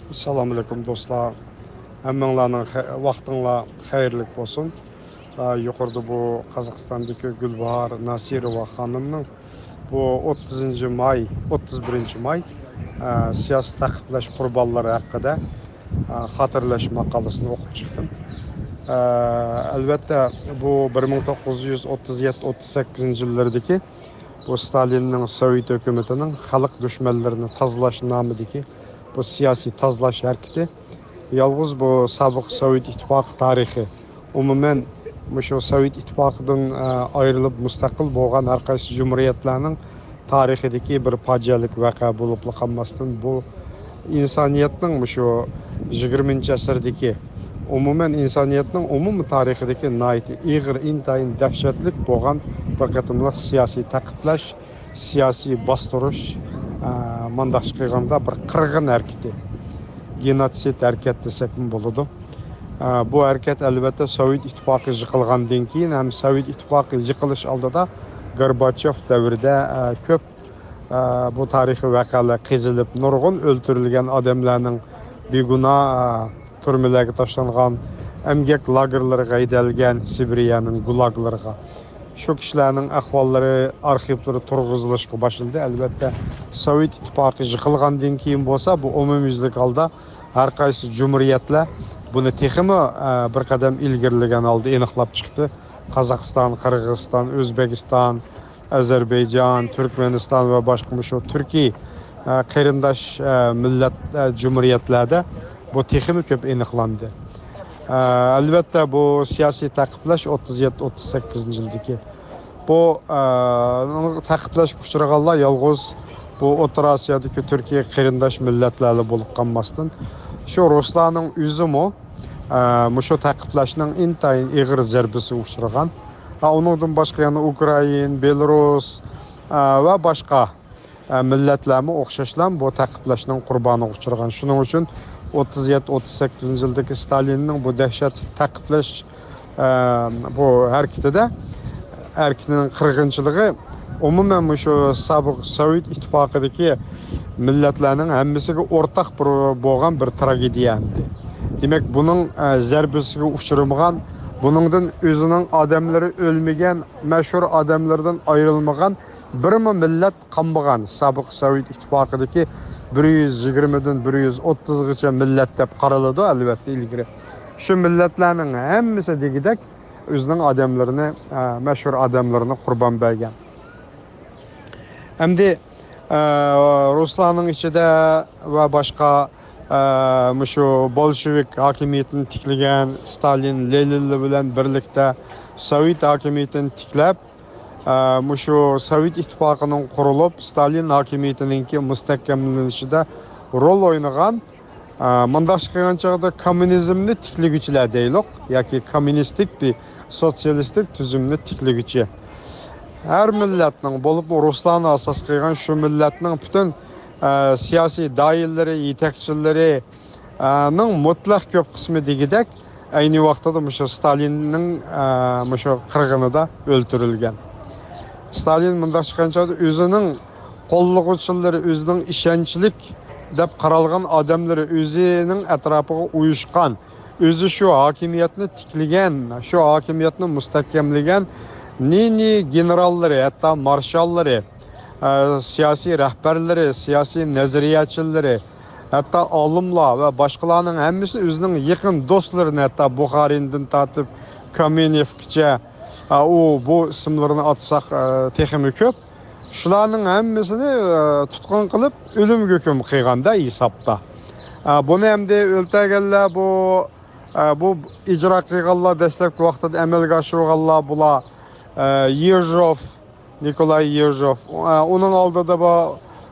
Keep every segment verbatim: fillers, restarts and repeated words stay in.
ئەسسالامۇئەلەيكۇم دوستلار. ھەممىڭلارنىڭ خە-، ۋاقتىڭلار خەيرلىك بولسۇن. ئا، يۇقىرىدا بۇ قازاقىستاندىكى گۈلباھار ناسىروۋا خانىمنىڭ بۇ ئوتتۇزىنچى ماي، ئوتتۇز بىرىنچى ماي، ئا، سىياسىي تەقىبلەش قۇربانلىرى ھەققىدە، ئا، خاتىرىلەش ماقالىسىنى ئوقۇپ چىقتىم. ئا، ئەلۋەتتە، بۇ بىر مىڭ توققۇز يۈز ئوتتۇز يەتتە، ئوتتۇز سەككىزىنچى يىللىرىدىكى بۇ ستالىننىڭ سوۋېت ھۆكۈمىتىنىڭ خەلق دۈشمەنلىرىنى تازىلاش نامىدىكى بۇ سىياسىي تازىلاش ھەرىكىتى يالغۇز بۇ سابىق سوۋېت ئىتتىپاقى تارىخى، ئومۇمەن، مۇشۇ سوۋېت ئىتتىپاقىدىن، ئە، ئايرىلىپ مۇستەقىل بولغان ھەر قايسى جۇمھۇرىيەتلەرنىڭ تارىخىدىكى بىر پاجىئەلىك ۋەقە بولۇپلا قالماستىن، بۇ ئىنسانىيەتنىڭ مۇشۇ يىگىرمىنچى ئەسىردىكى، ئومۇمەن، ئىنسانىيەتنىڭ ئومۇمىي تارىخىدىكى ناھايىتى ئېغىر، ئىنتايىن دەھشەتلىك بولغان بىر قېتىملىق سىياسىي تەقىبلەش، سىياسىي باستۇرۇش، ئە، مۇنداقچە قىلغاندا بىر قىرغىن ھەرىكىتى، گېنوتسىد ھەرىكەت دېسەكمۇ بولىدۇ. ئە، بۇ ھەرىكەت، ئەلۋەتتە، سوۋېت ئىتتىپاقى يىقىلغاندىن كېيىن ھەم سوۋېت ئىتتىپاقى يىقىلىش ئالدىدا گورباچيوف دەۋرىدە، ئە، كۆپ، ئە، بۇ تارىخىي ۋەقەلەر قېزىلىپ، نۇرغۇن ئۆلتۈرۈلگەن ئادەملەرنىڭ بىگۇناھ، ئە، تۈرمىلەرگە تاشلانغان، ئەمگەك لاگېرلىرىغا ھەيدەلگەن، سىبىرىيەنىڭ گۇلاگلىرىغا. شۇ كىشىلەرنىڭ ئەھۋاللىرى، ئارخىپلىرى تۇرغۇزۇلۇشقا باشلىدى. ئەلۋەتتە، سوۋېت ئىتتىپاقى يىقىلغاندىن كېيىن بولسا، بۇ ئومۇميۈزلۈك ھالدا ھەر قايسى جۇمھۇرىيەتلەر بۇنى تېخىمۇ، ئە، بىر قەدەم ئىلگىرىلىگەن ھالدا ئېنىقلاپ چىقتى. قازاقىستان، قىرغىزىستان، ئۆزبېكىستان، ئەزەربەيجان، تۈركمەنىستان ۋە باشقا مۇشۇ تۈركىي، ئە، قېرىنداش، ئە، مىللەت، ئە، جۇمھۇرىيەتلەردە بۇ تېخىمۇ كۆپ ئېنىقلاندى. ئە، ئەلۋەتتە، بۇ سىياسىي تەقىبلەش ئوتتۇز يەتتە، ئوتتۇز سەككىزىنچى يىلدىكى. بۇ، ئە، تەقىبلەشكە ئۇچرىغانلار يالغۇز بۇ ئوتتۇرا ئاسىيادىكى تۈركىي قېرىنداش مىللەتلەرلا بولۇپ قالماستىن، شۇ رۇسلارنىڭ ئۆزىمۇ، ئە، مۇشۇ تەقىبلەشنىڭ ئىنتايىن ئېغىر زەربىسىگە ئۇچرىغان. ھە، ئۇنىڭدىن باشقا يەنە ئۇكرائىن، بېلارۇس، ئە، ۋە باشقا، ئە، مىللەتلەرمۇ ئوخشاشلا بۇ تەقىبلەشنىڭ قۇربانىغا ئۇچرىغان. شۇنىڭ ئۈچۈن ئوتتۇز يەتتە، ئوتتۇز سەككىزىنچى يىلدىكى ستالىننىڭ بۇ دەھشەتلىك تەقىبلەش، ئە، بۇ ھەرىكىتىدە، ھەرىكىتىنىڭ قىرغىنچىلىقى ئومۇمەن مۇشۇ سابىق سوۋېت ئىتتىپاقىدىكى مىللەتلەرنىڭ ھەممىسىگە ئورتاق بىر، بولغان بىر تراگېدىيە ئەمدى. دېمەك، بۇنىڭ، ئە، زەربىسىگە ئۇچرىمىغان، بۇنىڭدىن ئۆزىنىڭ ئادەملىرى ئۆلمىگەن، مەشھۇر ئادەملىرىدىن ئايرىلمىغان بىرمۇ مىللەت قالمىغان. سابىق سوۋېت ئىتتىپاقىدىكى بىر يۈز يىگىرمىدىن بىر يۈز ئوتتۇزغىچە مىللەت دەپ قارىلىدۇ، ئەلۋەتتە، ئىلگىرى. شۇ مىللەتلەرنىڭ ھەممىسى دېگۈدەك ئۆزىنىڭ ئادەملىرىنى، ئە، مەشھۇر ئادەملىرىنى قۇربان بەرگەن. ئەمدى، ئە، رۇسلارنىڭ ئىچىدە ۋە باشقا، ئە، مۇشۇ بولشېۋىك ھاكىمىيىتىنى تىكلىگەن ستالىن، لېنىنلار بىلەن بىرلىكتە سوۋېت ھاكىمىيىتىنى تىكلەپ، ئە، مۇشۇ سوۋېت ئىتتىپاقىنىڭ قۇرۇلۇپ، ستالىن ھاكىمىيىتىنىڭكى مۇستەھكەملىنىشىدە رول ئوينىغان، ئە، مۇنداقچە قىلغان چاغدا كوممۇنىزمنى تىكلىگۈچىلەر دەيلۇق، ياكى كوممۇنىستىك بىر سوتسىيالىستىك تۈزۈمنى تىكلىگۈچى. ھەر مىللەتنىڭ، بولۇپمۇ رۇسلارنى ئاساس قىلغان شۇ مىللەتنىڭ پۈتۈن، ئە، سىياسىي دائىرىلىرى، يېتەكچىلىرى، ئە، نىڭ مۇتلەق كۆپ قىسمى دېگۈدەك ئەينى ۋاقتىدا مۇشۇ ستالىننىڭ، ئە، مۇشۇ قىرغىنىدا ئۆلتۈرۈلگەن. ستالىن مۇنداق چىققان چاغدا ئۆزىنىڭ قوللىغۇچىلىرى، ئۆزىنىڭ ئىشەنچلىك دەپ قارالغان ئادەملىرى، ئۆزىنىڭ ئەتراپىغا ئۇيۇشقان، ئۆزى شۇ ھاكىمىيەتنى تىكلىگەن، شۇ ھاكىمىيەتنى مۇستەھكەملىگەن نى-نى گېنېراللىرى، ھەتتا مارشاللىرى، ئە، سىياسىي رەھبەرلىرى، سىياسىي نەزەرىيەچىلىرى، ھەتتا ئالىملار ۋە باشقىلارنىڭ ھەممىسى ئۆزىنىڭ يېقىن دوستلىرىنى، ھەتتا بۇخارىندىن تارتىپ كامېنېۋگىچە، ئە، ئۇ، بۇ ئىسىملىرىنى ئاتىساق، ئە، تېخىمۇ كۆپ. شۇلارنىڭ ھەممىسىنى، ئە، تۇتقۇن قىلىپ، ئۆلۈمگە ھۆكۈم قىلغاندا ھېسابتا. ئە، بۇنى ئەمدى ئۆلتۈرگەنلەر بۇ، ئە، بۇ ئىجرا قىلغانلار، دەسلەپكى ۋاقتىدا ئەمەلگە ئاشۇرغانلار بۇلار، ئە، يېژوف، نىكولاي يېژوف. ئە، ئۇنىڭ ئالدىدا بۇ،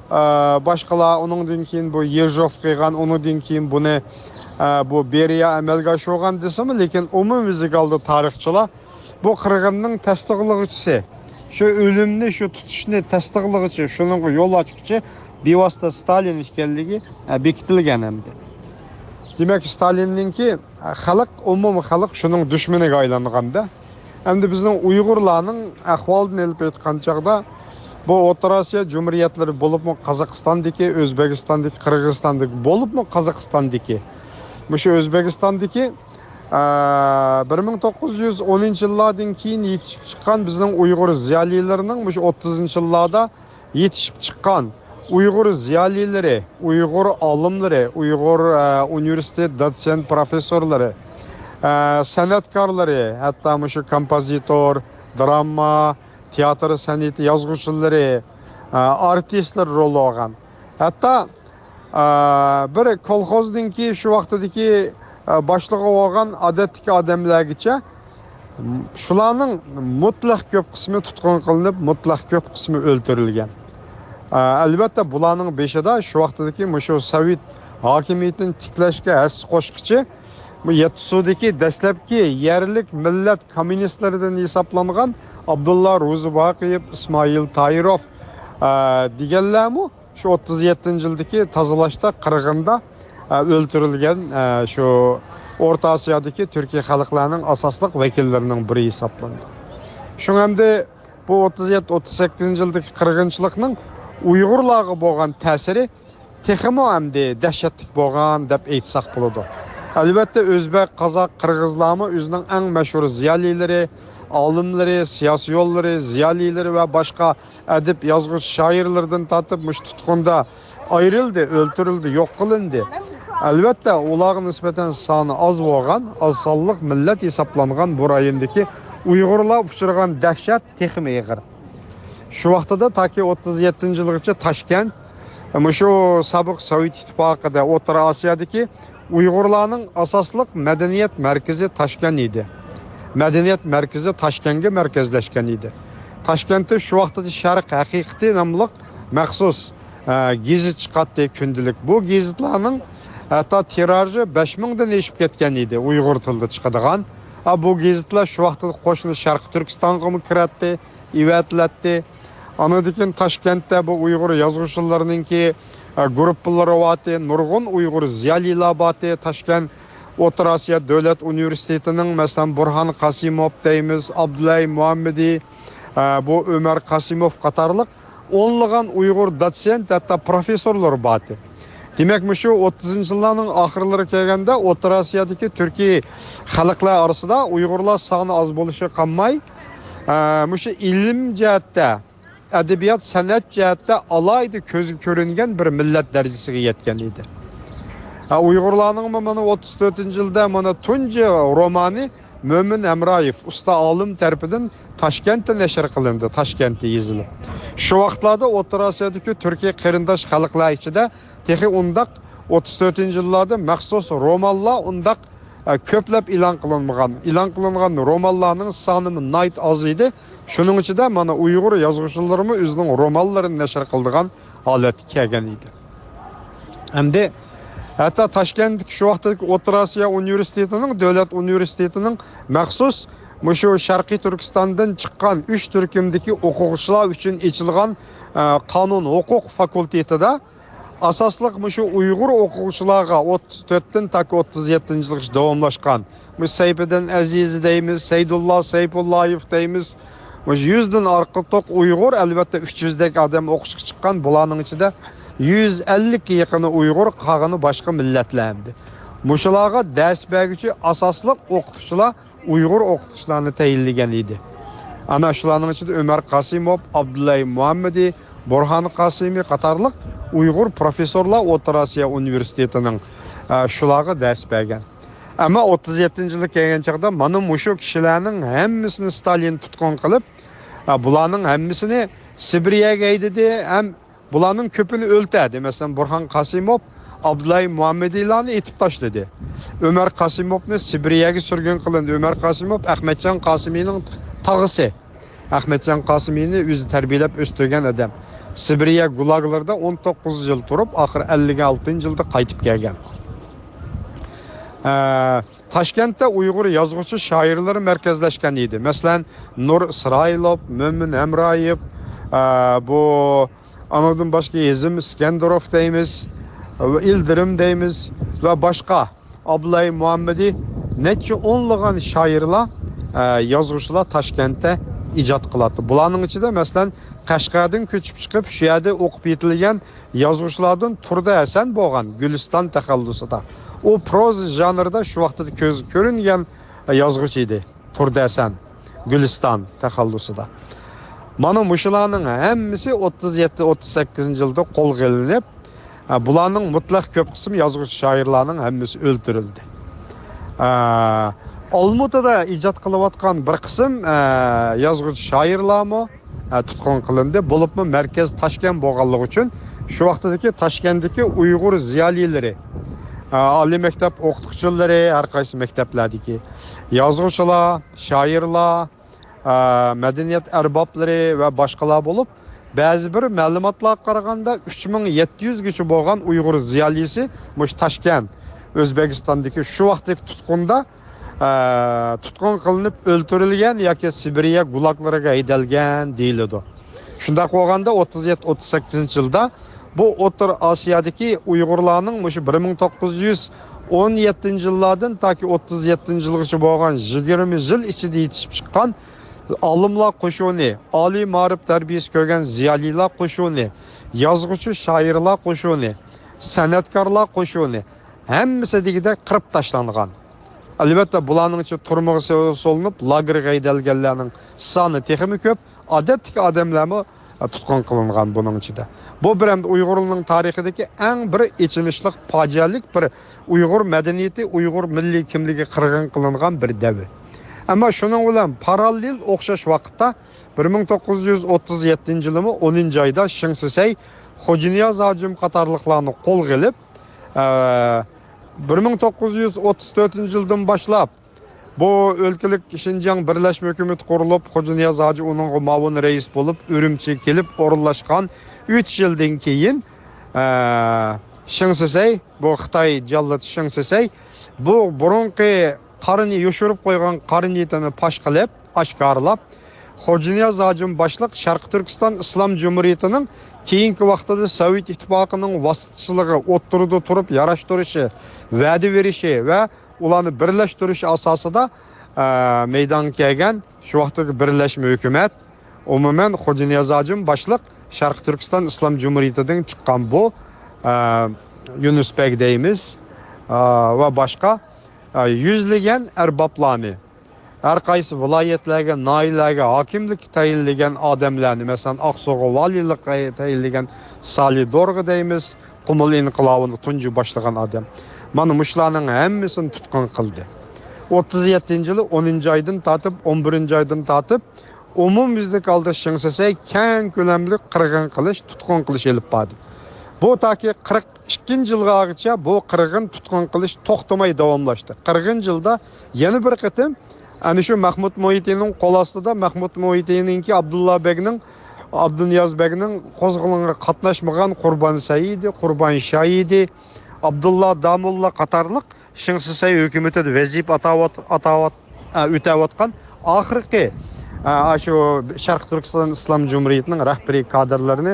ئە، باشقىلار، ئۇنىڭدىن كېيىن بۇ يېژوف قىلغان، ئۇنىڭدىن كېيىن بۇنى، ئە، بۇ بېرىيە ئەمەلگە ئاشۇرغان دېسىمۇ، لېكىن ئومۇميۈزلۈك ھالدا تارىخچىلار بۇ قىرغىننىڭ تەستىقلىغۇچىسى، شۇ ئۆلۈمنى، شۇ تۇتۇشنى تەستىقلىغۇچى، شۇنىڭغا يول ئاچقۇچى بىۋاسىتە ستالىن ئىكەنلىكى، ئە، بېكىتىلگەن ئەمدى. دېمەك، ستالىننىڭكى، ئە، خەلق، ئومۇمىي خەلق شۇنىڭ دۈشمىنىگە ئايلانغاندا، ئەمدى بىزنىڭ ئۇيغۇرلارنىڭ ئەھۋالىدىن ئېلىپ ئېيتقان چاغدا، بۇ ئوتتۇرا ئاسىيا جۇمھۇرىيەتلىرى، بولۇپمۇ قازاقىستاندىكى، ئۆزبېكىستاندىكى، قىرغىزىستاندىكى، بولۇپمۇ قازاقىستاندىكى، مۇشۇ ئۆزبېكىستاندىكى، ئە، بىر مىڭ توققۇز يۈز ئونىنچى يىللاردىن كېيىن يېتىشىپ چىققان بىزنىڭ ئۇيغۇر زىيالىيلىرىنىڭ مۇشۇ ئوتتۇزىنچى يىللاردا يېتىشىپ چىققان ئۇيغۇر زىيالىيلىرى، ئۇيغۇر ئالىملىرى، ئۇيغۇر، ئە، ئۇنىۋېرسىتېت دوتسېنت پروفېسسورلىرى، ئە، سەنئەتكارلىرى، ھەتتا مۇشۇ كومپوزىتور، دراما، تىياتىر سەنئىتى يازغۇچىلىرى، ئە، ئارتىسلار رول ئالغان. ھەتتا، ئە، بىر كولخوزنىڭكى شۇ ۋاقتىدىكى، ئە، باشلىقى بولغان ئادەتتىكى ئادەملەرگىچە شۇلارنىڭ مۇتلەق كۆپ قىسمى تۇتقۇن قىلىنىپ، مۇتلەق كۆپ قىسمى ئۆلتۈرۈلگەن. ئە، ئەلۋەتتە، بۇلارنىڭ بېشىدا شۇ ۋاقتىدىكى مۇشۇ سوۋېت ھاكىمىيىتىنى تىكلەشكە ھەسسە قوشقۇچى، بۇ يەتتىسۇدىكى دەسلەپكى يەرلىك مىللەت كوممۇنىستلىرىدىن ھېسابلانغان ئابدۇللا روزىباقىيېف، ئىسمائىل تايىروف، ئە، دېگەنلەرمۇ شۇ ئوتتۇز يەتتىنچى يىلدىكى تازىلاشتا، قىرغىندا، ئە، ئۆلتۈرۈلگەن، ئە، شۇ ئورتا ئاسىيادىكى تۈركىي خەلقلەرنىڭ ئاساسلىق ۋەكىللىرىنىڭ بىرى ھېسابلىنىدۇ. شۇڭا ئەمدى بۇ ئوتتۇز يەتتە، ئوتتۇز سەككىزىنچى يىلدىكى قىرغىنچىلىقنىڭ ئۇيغۇرلارغا بولغان تەسىرى تېخىمۇ ئەمدى دەھشەتلىك بولغان دەپ ئېيتساق بولىدۇ. ئەلۋەتتە، ئۆزبەك، قازاق، قىرغىزلارمۇ ئۆزىنىڭ ئەڭ مەشھۇر زىيالىيلىرى، ئالىملىرى، سىياسىيونلىرى، زىيالىيلىرى ۋە باشقا ئەدىب، يازغۇچى، شائىرلىرىدىن تارتىپ مۇشۇ تۇتقۇندا ئايرىلدى، ئۆلتۈرۈلدى، يوق قىلىندى. ئەلۋەتتە، ئۇلارغا نىسبەتەن سانى ئاز بولغان، ئاز سانلىق مىللەت ھېسابلانغان بۇ رايوندىكى ئۇيغۇرلار ئۇچرىغان دەھشەت تېخىمۇ ئېغىر. شۇ ۋاقتىدا تاكى ئوتتۇز يەتتىنچى يىلغىچە تاشكەنت، مۇشۇ سابىق سوۋېت ئىتتىپاقىدا، ئوتتۇرا ئاسىيادىكى ئۇيغۇرلارنىڭ ئاساسلىق مەدەنىيەت مەركىزى تاشكەنت ئىدى. مەدەنىيەت مەركىزى تاشكەنتكە مەركەزلەشكەن ئىدى. تاشكەنتتە شۇ ۋاقتىدا شەرق ھەقىقىتى ناملىق مەخسۇس، ئە، گېزىت چىقاتتى، كۈندىلىك. بۇ گېزىتلارنىڭ ھەتتا تىراژى بەش مىڭدىن ئېشىپ كەتكەن ئىدى، ئۇيغۇر تىلىدا چىقىدىغان. ئە، بۇ گېزىتلەر شۇ ۋاقتىدا قوشنا شەرقىي تۈركىستانغىمۇ كىرەتتى، ئېۋەتىلەتتى. ئانىڭدىن كېيىن تاشكەنتتە بۇ ئۇيغۇر يازغۇچىلىرىنىڭكى، ئە، گۇرۇپپىلىرى بارتى، نۇرغۇن ئۇيغۇر زىيالىيلار بارتى. تاشكەنت ئوتتۇرا ئاسىيا دۆلەت ئۇنىۋېرسىتېتىنىڭ، مەسىلەن، بۇرھان قاسىموف دەيمىز، ئابدۇللاي مۇھەممىدى، ئە، بۇ ئۆمەر قاسىموف قاتارلىق ئونلىغان ئۇيغۇر دوتسېنت، ھەتتا پروفېسسورلىرى بارتى. دېمەك، مۇشۇ ئوتتۇزىنچى يىللارنىڭ ئاخىرلىرى كەلگەندە ئوتتۇرا ئاسىيادىكى تۈركىي خەلقلەر ئارىسىدا ئۇيغۇرلار سانى ئاز بولۇشى قالماي، ئە، مۇشۇ ئىلىم جەھەتتە، ئەدەبىيات، سەنئەت جەھەتتە ئالاھىدە كۆزگە كۆرۈنگەن بىر مىللەت دەرىجىسىگە يەتكەن ئىدى. ھە، ئۇيغۇرلارنىڭمۇ مانا ئوتتۇز تۆتىنچى يىلدا مانا تۇنجى رومانى مۆمىن ھەمرايېف ئۇستا ئالىم تەرىپىدىن تاشكەنتتە نەشر قىلىندى، تاشكەنتتە يېزىلىپ. شۇ ۋاقىتلاردا ئوتتۇرا ئاسىيادىكى تۈركىي قېرىنداش خەلقلەر ئىچىدە تېخى ئۇنداق ئوتتۇز تۆتىنچى يىللاردا مەخسۇس رومانلار ئۇنداق، ئە، كۆپلەپ ئېلان قىلىنمىغان. ئېلان قىلىنغان رومانلارنىڭ سانىمۇ ناھايىتى ئاز ئىدى. شۇنىڭ ئىچىدە مانا ئۇيغۇر يازغۇچىلىرىمۇ ئۆزىنىڭ رومانلىرىنى نەشر قىلىدىغان ھالەتكە كەلگەن ئىدى. ئەمدى ھەتتا تاشكەنتتىكى شۇ ۋاقىتتىكى ئوتتۇرا ئاسىيا ئۇنىۋېرسىتېتىنىڭ، دۆلەت ئۇنىۋېرسىتېتىنىڭ مەخسۇس مۇشۇ شەرقىي تۈركىستاندىن چىققان ئۈچ تۈركۈمدىكى ئوقۇغۇچىلار ئۈچۈن ئېچىلغان، ئە، قانۇن ھوقۇق فاكۇلتېتىدا ئاساسلىق مۇشۇ ئۇيغۇر ئوقۇغۇچىلارغا ئوتتۇز تۆتتىن تاكى ئوتتۇز يەتتىنچى يىلغىچە داۋاملاشقان، مۇشۇ سەيپىدىن ئەزىزى دەيمىز، سەيدۇللا سەيپۇللايېف دەيمىز، مۇشۇ يۈزدىن ئارتۇق ئۇيغۇر، ئەلۋەتتە، ئۈچ يۈزدەك ئادەم ئوقۇشقا چىققان، بۇلارنىڭ ئىچىدە يۈز ئەللىككە يېقىنى ئۇيغۇر، قالغىنى باشقا مىللەتلەر ئەمدى. مۇشۇلارغا دەرس بەرگۈچى ئاساسلىق ئوقۇتقۇچىلار ئۇيغۇر ئوقۇتقۇچىلارنى تەيىنلىگەن ئىدى. ئەنە شۇلارنىڭ ئىچىدە ئۆمەر قاسىموف، ئابدۇللاي مۇھەممىدى، بۇرھان قاسىمى قاتارلىق ئۇيغۇر پروفېسسورلار ئوتتۇرا ئاسىيا ئۇنىۋېرسىتېتىنىڭ، ئە، شۇلارغا دەرس بەرگەن. ئەمما ئوتتۇز يەتتىنچى يىلى كەلگەن چاغدا مانا مۇشۇ كىشىلەرنىڭ ھەممىسىنى ستالىن تۇتقۇن قىلىپ، ئە، بۇلارنىڭ ھەممىسىنى سىبىرىيەگە ھەيدىدى ھەم بۇلارنىڭ كۆپىنى ئۆلتۈردى. مەسىلەن، بۇرھان قاسىموف، ئابدۇلاي مۇھەممىدىلارنى ئېتىپ تاشلىدى. ئۆمەر قاسىموفنى سىبىرىيەگە سۈرگۈن قىلىندى. ئۆمەر قاسىموف ئەخمەتجان قاسىمىنىڭ تاغىسى. ئەخمەتجان قاسىمىنى ئۆزى تەربىيەلەپ ئۆستۈرگەن ئادەم. سىبىرىيە گۇلاگلىرىدا ئون توققۇز يىل تۇرۇپ، ئاخىر ئەللىك ئالتىنچى يىلدا قايتىپ كەلگەن. ئە، تاشكەنتتە ئۇيغۇر يازغۇچى شائىرلىرى مەركەزلەشكەن ئىدى. مەسىلەن، نۇر ئىسرائىلوف، مۆمىن ھەمرايېف، ئە، بۇ ئانىڭدىن باشقا ھېزىم ئىسكەندىروف دەيمىز، ئىلدىرىم دەيمىز ۋە باشقا، ئابدۇلاي مۇھەممىدى، نەچچە ئونلىغان شائىرلار، ئە، يازغۇچىلار تاشكەنتتە ئىجاد قىلاتتى. بۇلارنىڭ ئىچىدە، مەسىلەن، قەشقەردىن كۆچۈپ چىقىپ، شۇ يەردە ئوقۇپ يېتىلگەن يازغۇچىلاردىن تۇردى ھەسەن بولغان، گۈلىستان تەخەللۇسىدا. ئۇ پروزا ژانرىدا شۇ ۋاقتىدا كۆزگە كۆرۈنگەن يازغۇچى ئىدى. تۇردى ھەسەن، گۈلىستان تەخەللۇسىدا. مانا مۇشۇلارنىڭ ھەممىسى ئوتتۇز يەتتە، ئوتتۇز سەككىزىنچى يىلدا قولغا ئېلىنىپ، ئە، بۇلارنىڭ مۇتلەق كۆپ قىسمى يازغۇچى شائىرلارنىڭ ھەممىسى ئۆلتۈرۈلدى. ئە، ئالمۇتىدا ئىجاد قىلىۋاتقان بىر قىسىم، ئە، يازغۇچى شائىرلارمۇ، ئە، تۇتقۇن قىلىندى. بولۇپمۇ مەركەز تاشكەنت بولغانلىقى ئۈچۈن شۇ ۋاقتىدىكى تاشكەنتتىكى ئۇيغۇر زىيالىيلىرى، ئە، ئالىي مەكتەپ ئوقۇتقۇچىلىرى، ھەر قايسى مەكتەپلەردىكى يازغۇچىلار، شائىرلار، ئە، مەدەنىيەت ئەربابلىرى ۋە باشقىلار بولۇپ، بەزى بىر مەلۇماتلارغا قارىغاندا، ئۈچ مىڭ يەتتە يۈزگىچە بولغان ئۇيغۇر زىيالىيسى مۇشۇ تاشكەنت، ئۆزبېكىستاندىكى شۇ ۋاقىتتىكى تۇتقۇندا، ئە، تۇتقۇن قىلىنىپ ئۆلتۈرۈلگەن ياكى سىبىرىيە گۇلاگلىرىغا ھەيدەلگەن دېيىلىدۇ. شۇنداق بولغاندا، ئوتتۇز يەتتە، ئوتتۇز سەككىزىنچى يىلدا بۇ ئوتتۇرا ئاسىيادىكى ئۇيغۇرلارنىڭ مۇشۇ بىر مىڭ توققۇز يۈز ئون يەتتىنچى يىللاردىن تاكى ئوتتۇز يەتتىنچى يىلغىچە بولغان يىگىرمە يىل ئىچىدە يېتىشىپ چىققان ئالىملار قوشۇنى، ئالىي مائارىپ تەربىيەسى كۆرگەن زىيالىيلار قوشۇنى، يازغۇچى شائىرلار قوشۇنى، سەنئەتكارلار قوشۇنى، ھەممىسى دېگۈدەك قىرىپ تاشلانغان. ئەلۋەتتە، بۇلارنىڭ ئىچىدە تۈرمىگە سولىنىپ، لاگېرغا ھەيدەلگەنلەرنىڭ سانى تېخىمۇ كۆپ. ئادەتتىكى ئادەملەرمۇ، ئە، تۇتقۇن قىلىنغان بۇنىڭ ئىچىدە. بۇ بىر ئەمدى ئۇيغۇرلارنىڭ تارىخىدىكى ئەڭ بىر ئېچىنىشلىق، پاجىئەلىك بىر ئۇيغۇر مەدەنىيىتى، ئۇيغۇر مىللىي كىملىكى قىرغىن قىلىنغان بىر دەۋر. ئەمما شۇنىڭ بىلەن پاراللېل ئوخشاش ۋاقىتتا بىر مىڭ توققۇز يۈز ئوتتۇز يەتتىنچى يىلىمۇ ئونىنچى ئايدا شېڭ شىسەي خوجانىياز ھاجىم قاتارلىقلارنى قولغا ئېلىپ، ئە، بىر مىڭ توققۇز يۈز ئوتتۇز تۆتىنچى يىلدىن باشلاپ بۇ ئۆلكىلىك شىنجاڭ بىرلەشمە ھۆكۈمىتى قۇرۇلۇپ، خوجانىياز ھاجى ئۇنىڭغا مۇئاۋىن رەئىس بولۇپ، ئۈرۈمچىگە كېلىپ ئورۇنلاشقان. ئۈچ يىلدىن كېيىن، ئە، شېڭ شىسەي، بۇ خىتاي جاللىتى شېڭ شىسەي، بۇ بۇرۇنقى قارىنى يوشۇرۇپ قويغان قارا نىيىتىنى پاش قىلىپ، ئاشكارىلاپ، خوجانىياز ھاجىم باشلىق شەرقىي تۈركىستان ئىسلام جۇمھۇرىيىتىنىڭ كېيىنكى ۋاقتىدا سوۋېت ئىتتىپاقىنىڭ ۋاسىتىچىلىقى ئوتتۇرىدا تۇرۇپ ياراشتۇرۇشى، ۋەدە بېرىشى ۋە ئۇلارنى بىرلەشتۈرۈش ئاساسىدا، ئە، مەيدانغا كەلگەن شۇ ۋاقىتتىكى بىرلەشمە ھۆكۈمەت، ئومۇمەن، خوجانىياز ھاجىم باشلىق شەرقىي تۈركىستان ئىسلام جۇمھۇرىيىتىدىن چىققان بۇ، ئە، يۇنۇس بەگ دەيمىز، ئە، ۋە باشقا، ئە، يۈزلىگەن ئەربابلارنى، ھەر قايسى ۋىلايەتلەرگە، ناھىيەلەرگە ھاكىملىككە تەيىنلىگەن ئادەملەرنى، مەسىلەن، ئاقسۇغا ۋالىيلىققا تەيىنلىگەن سالى دورغا دەيمىز، قۇمۇل ئىنقىلابىنى تۇنجى باشلىغان ئادەم. مانا مۇشۇلارنىڭ ھەممىسىنى تۇتقۇن قىلدى. ئوتتۇز يەتتىنچى يىلى ئونىنچى ئايدىن تارتىپ، ئون بىرىنچى ئايدىن تارتىپ، ئومۇميۈزلۈك ھالدا شېڭ شىسەي كەڭ كۆلەملىك قىرغىن قىلىش، تۇتقۇن قىلىش ئېلىپ باردى. بۇ تاكى قىرىق ئىككىنچى يىلغىچە بۇ قىرغىن، تۇتقۇن قىلىش توختىماي داۋاملاشتى. قىرغىنچى يىلدا يەنە بىر قېتىم ئەنە شۇ مەھمۇد مۇھىتىنىڭ قول ئاستىدا، مەھمۇد مۇھىتىنىڭكى ئابدۇللا بەگنىڭ، ئابدۇنىياز بەگنىڭ قوزغىلىڭىغا قاتناشمىغان قۇربان سەئىدى، قۇربان شاھىدى، ئابدۇللا داموللا قاتارلىق شېڭ شىسەي ھۆكۈمىتىدە ۋەزىپە ئاتاۋات-، ئاتاۋات-، ئە، ئۆتەۋاتقان ئاخىرقى، ئە، ئاشۇ شەرقىي تۈركىستان ئىسلام جۇمھۇرىيىتىنىڭ رەھبىرىي كادىرلىرىنى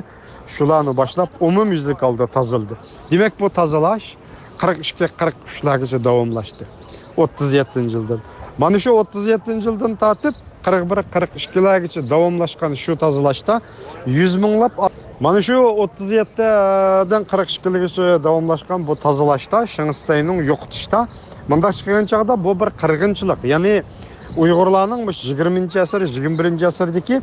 شۇلارنى باشلاپ ئومۇميۈزلۈك ھالدا تازىلىدى. دېمەك، بۇ تازىلاش قىرىق ئىككى، قىرىق ئۈچلەرگىچە داۋاملاشتى. ئوتتۇز يەتتىنچى يىلدىن. مانا شۇ ئوتتۇز يەتتىنچى يىلدىن تارتىپ قىرىق بىر، قىرىق ئىككىلەرگىچە داۋاملاشقان شۇ تازىلاشتا يۈز مىڭلاپ، مانا شۇ ئوتتۇز يەتتىدىن قىرىق ئىككىگىچە داۋاملاشقان بۇ تازىلاشتا، شېڭ شىسەينىڭ يوقىتىشتا، مۇنداقچە قىلغان چاغدا بۇ بىر قىرغىنچىلىق، يەنى ئۇيغۇرلارنىڭ مۇشۇ يىگىرمىنچى ئەسىر، يىگىرمە بىرىنچى ئەسىردىكى،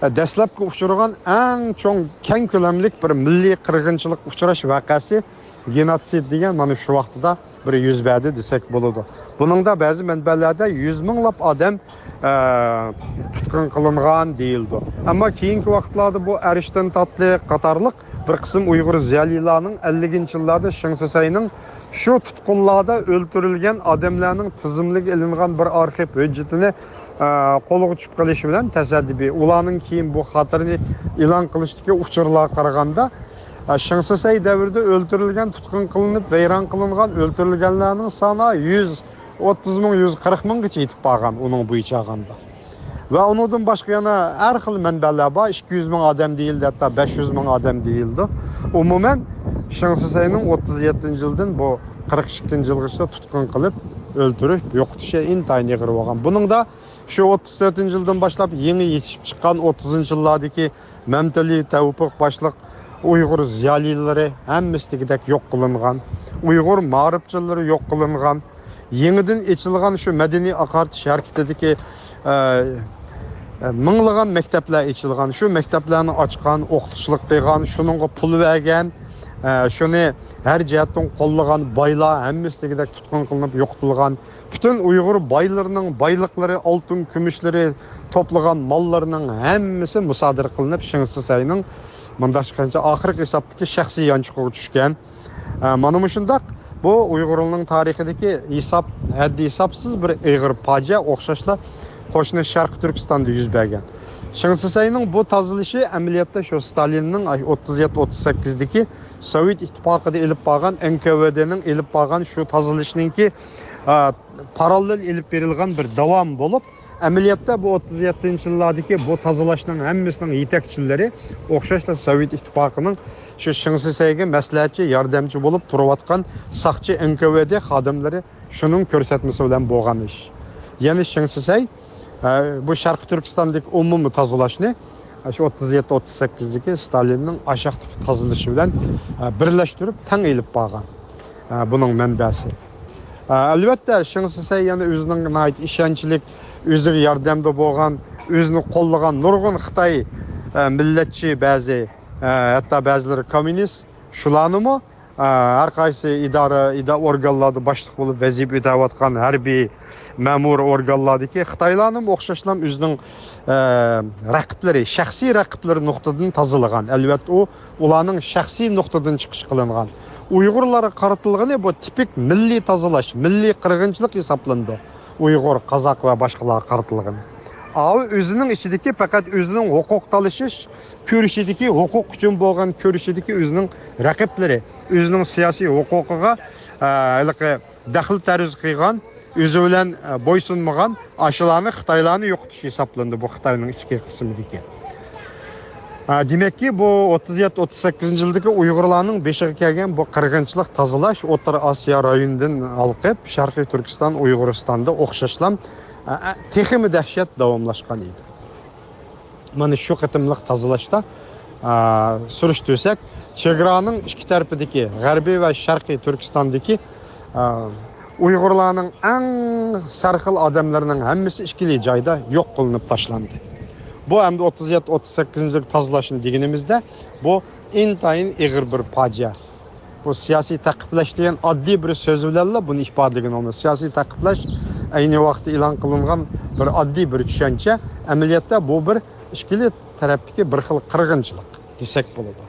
ئە، دەسلەپكى ئۇچرىغان ئەڭ چوڭ، كەڭ كۆلەملىك بىر مىللىي قىرغىنچىلىققا ئۇچراش ۋەقەسى، گېنوتسىد دېگەن مانا شۇ ۋاقتىدا بىر يۈز بەردى دېسەك بولىدۇ. بۇنىڭدا بەزى مەنبەلەردە يۈز مىڭلاپ ئادەم، ئە، تۇتقۇن قىلىنغان دېيىلىدۇ. ئەمما كېيىنكى ۋاقىتلاردا بۇ ئەرىشتىن تاتلىق قاتارلىق بىر قىسىم ئۇيغۇر زىيالىيلارنىڭ ئەللىكىنچى يىللاردا شېڭ شىسەينىڭ شۇ تۇتقۇنلاردا ئۆلتۈرۈلگەن ئادەملەرنىڭ تىزىملىكى ئېلىنغان بىر ئارخىپ ھۆججىتىنى، ئە، قولىغا چۈشۈپ قېلىشى بىلەن تاسادىپىي ئۇلارنىڭ كېيىن بۇ خاتىرىنى ئېلان قىلىشتىكى ئۇچۇرلارغا قارىغاندا، ئە، شېڭ شىسەي دەۋرىدە ئۆلتۈرۈلگەن، تۇتقۇن قىلىنىپ، ۋەيران قىلىنغان، ئۆلتۈرۈلگەنلەرنىڭ سانى يۈز ئوتتۇز مىڭ، يۈز قىرىق مىڭغىچە يېتىپ بارغان ئۇنىڭ بويىچە ئالغاندا. ۋە ئۇنىڭدىن باشقا يەنە ھەر خىل مەنبەلەر بار، ئىككى يۈز مىڭ ئادەم دېيىلدى، ھەتتا بەش يۈز مىڭ ئادەم دېيىلدى. ئومۇمەن، شېڭ شىسەينىڭ ئوتتۇز يەتتىنچى يىلدىن بۇ قىرىق ئىككىنچى يىلغىچە تۇتقۇن قىلىپ، ئۆلتۈرۈپ يوقىتىشى ئىنتايىن ئېغىر بولغان. بۇنىڭدا شۇ ئوتتۇز تۆتىنچى يىلدىن باشلاپ يېڭى يېتىشىپ چىققان ئوتتۇزىنچى يىللاردىكى مەمتىلى تەۋپىق باشلىق ئۇيغۇر زىيالىيلىرى ھەممىسى دېگۈدەك يوق قىلىنغان، ئۇيغۇر مائارىپچىلىرى يوق قىلىنغان، يېڭىدىن ئېچىلغان شۇ مەدەنىي ئاقارتىش ھەرىكىتىدىكى، ئە، ئە، مىڭلىغان مەكتەپلەر ئېچىلغان، شۇ مەكتەپلەرنى ئاچقان، ئوقۇتقۇچىلىق قىلغان، شۇنىڭغا پۇل بەرگەن، ئە، شۇنى ھەر جەھەتتىن قوللىغان بايلار ھەممىسى دېگۈدەك تۇتقۇن قىلىنىپ يوقىتىلغان، پۈتۈن ئۇيغۇر بايلىرىنىڭ بايلىقلىرى، ئالتۇن كۈمۈشلىرى، توپلىغان ماللىرىنىڭ ھەممىسى مۇسادىرە قىلىنىپ، شېڭ شىسەينىڭ مۇنداقچە قىلغانچە ئاخىرقى ھېسابتىكى شەخسىي يانچۇقىغا چۈشكەن. ئە، مانا مۇشۇنداق بۇ ئۇيغۇرلارنىڭ تارىخىدىكى ھېساب، ھەددى ھېسابسىز بىر ئېغىر پاجىئە ئوخشاشلا قوشنا شەرقىي تۈركىستاندا يۈز بەرگەن. شېڭ شىسەينىڭ بۇ تازىلىشى ئەمەلىيەتتە شۇ ستالىننىڭ ئوتتۇز يەتتە، ئوتتۇز سەككىزدىكى سوۋېت ئىتتىپاقىدا ئېلىپ بارغان، ئېن كې ۋې دېنىڭ ئېلىپ بارغان شۇ تازىلىشنىڭكى، ئە، پاراللېل ئېلىپ بېرىلغان بىر داۋام بولۇپ، ئەمەلىيەتتە بۇ ئوتتۇز يەتتىنچى يىللاردىكى بۇ تازىلاشنىڭ ھەممىسىنىڭ يېتەكچىلىرى ئوخشاشلا سوۋېت ئىتتىپاقىنىڭ شۇ شېڭ شىسەيگە مەسلىھەتچى، ياردەمچى بولۇپ تۇرۇۋاتقان ساقچى، ئېن كې ۋې دې خادىملىرى، شۇنىڭ كۆرسەتمىسى بىلەن بولغان ئىش. يەنى شېڭ شىسەي، ئە، بۇ شەرقىي تۈركىستاندىكى ئومۇمىي تازىلاشنى شۇ ئوتتۇز يەتتە، ئوتتۇز سەككىزدىكى ستالىننىڭ ئاشاقتىكى تازىلىشى بىلەن، ئە، بىرلەشتۈرۈپ تەڭ ئېلىپ بارغان. ئە، بۇنىڭ مەنبەسى. ئە، ئەلۋەتتە، شېڭ شىسەي يەنە ئۆزىنىڭ ناھايىتى ئىشەنچلىك، ئۆزىگە ياردەمدە بولغان، ئۆزىنى قوللىغان نۇرغۇن خىتاي، ئە، مىللەتچى بەزى، ئە، ھەتتا بەزىلىرى كوممۇنىست، شۇلارنىمۇ، ئە، ھەر قايسى ئىدارە، ئىدا-، ئورگانلاردا باشلىق بولۇپ ۋەزىپە ئۆتەۋاتقان ھەربىي مەمۇرىي ئورگانلاردىكى خىتايلارنىمۇ ئوخشاشلا ئۆزىنىڭ، ئە، رەقىبلىرى، شەخسىي رەقىبلىرى نۇقتىدىن تازىلىغان. ئەلۋەتتە، ئۇ ئۇلارنىڭ شەخسىي نۇقتىدىن چىقىش قىلىنغان. ئۇيغۇرلارغا قارىتىلغىنى بۇ تىپىك مىللىي تازىلاش، مىللىي قىرغىنچىلىق ھېسابلىنىدۇ. ئۇيغۇر، قازاق ۋە باشقىلارغا قارىتىلغىنى. ئاۋۇ ئۆزىنىڭ ئىچىدىكى پەقەت ئۆزىنىڭ ھوقۇق تالىشىش كۈرىشىدىكى، ھوقۇق ئۈچۈن بولغان كۈرىشىدىكى ئۆزىنىڭ رەقىبلىرى، ئۆزىنىڭ سىياسىي ھوقۇقىغا، ئە، ھېلىقى دەخلى تەرۇز قىلغان، ئۆزى بىلەن، ئە، بويسۇنمىغان ئاشۇلارنى، خىتايلارنى يوقىتىش ھېسابلىنىدۇ بۇ خىتاينىڭ ئىچكى قىسمىدىكى. ئە، دېمەككى، بۇ ئوتتۇز يەتتە، ئوتتۇز سەككىزىنچى يىلدىكى ئۇيغۇرلارنىڭ بېشىغا كەلگەن بۇ قىرغىنچىلىق تازىلاش ئوتتۇرا ئاسىيا رايونىدىن ھالقىپ، شەرقىي تۈركىستان، ئۇيغۇرىستاندا ئوخشاشلا، ئە، ئە، تېخىمۇ دەھشەت داۋاملاشقان ئىدى. مانا شۇ قېتىملىق تازىلاشتا، ئا، سۈرۈشتۈرسەك، چېگرانىڭ ئىككى تەرىپىدىكى غەربىي ۋە شەرقىي تۈركىستاندىكى، ئا، ئۇيغۇرلارنىڭ ئەڭ سەرخىل ئادەملىرىنىڭ ھەممىسى ئىككىلا جايدا يوق قىلىنىپ تاشلاندى. بۇ ئەمدى ئوتتۇز يەتتە، ئوتتۇز سەككىزىنچى يىل تازىلاشنى دېگىنىمىزدە، بۇ ئىنتايىن ئېغىر بىر پاجىئە. بۇ سىياسىي تەقىبلەش دېگەن ئاددىي بىر سۆز بىلەنلا بۇنى ئىپادىلىگىلى بولمايدۇ. سىياسىي تەقىبلەش ئەينى ۋاقىتتا ئېلان قىلىنغان بىر ئاددىي بىر چۈشەنچە. ئەمەلىيەتتە بۇ بىر ئىككىلا تەرەپتىكى بىر خىل قىرغىنچىلىق دېسەك بولىدۇ.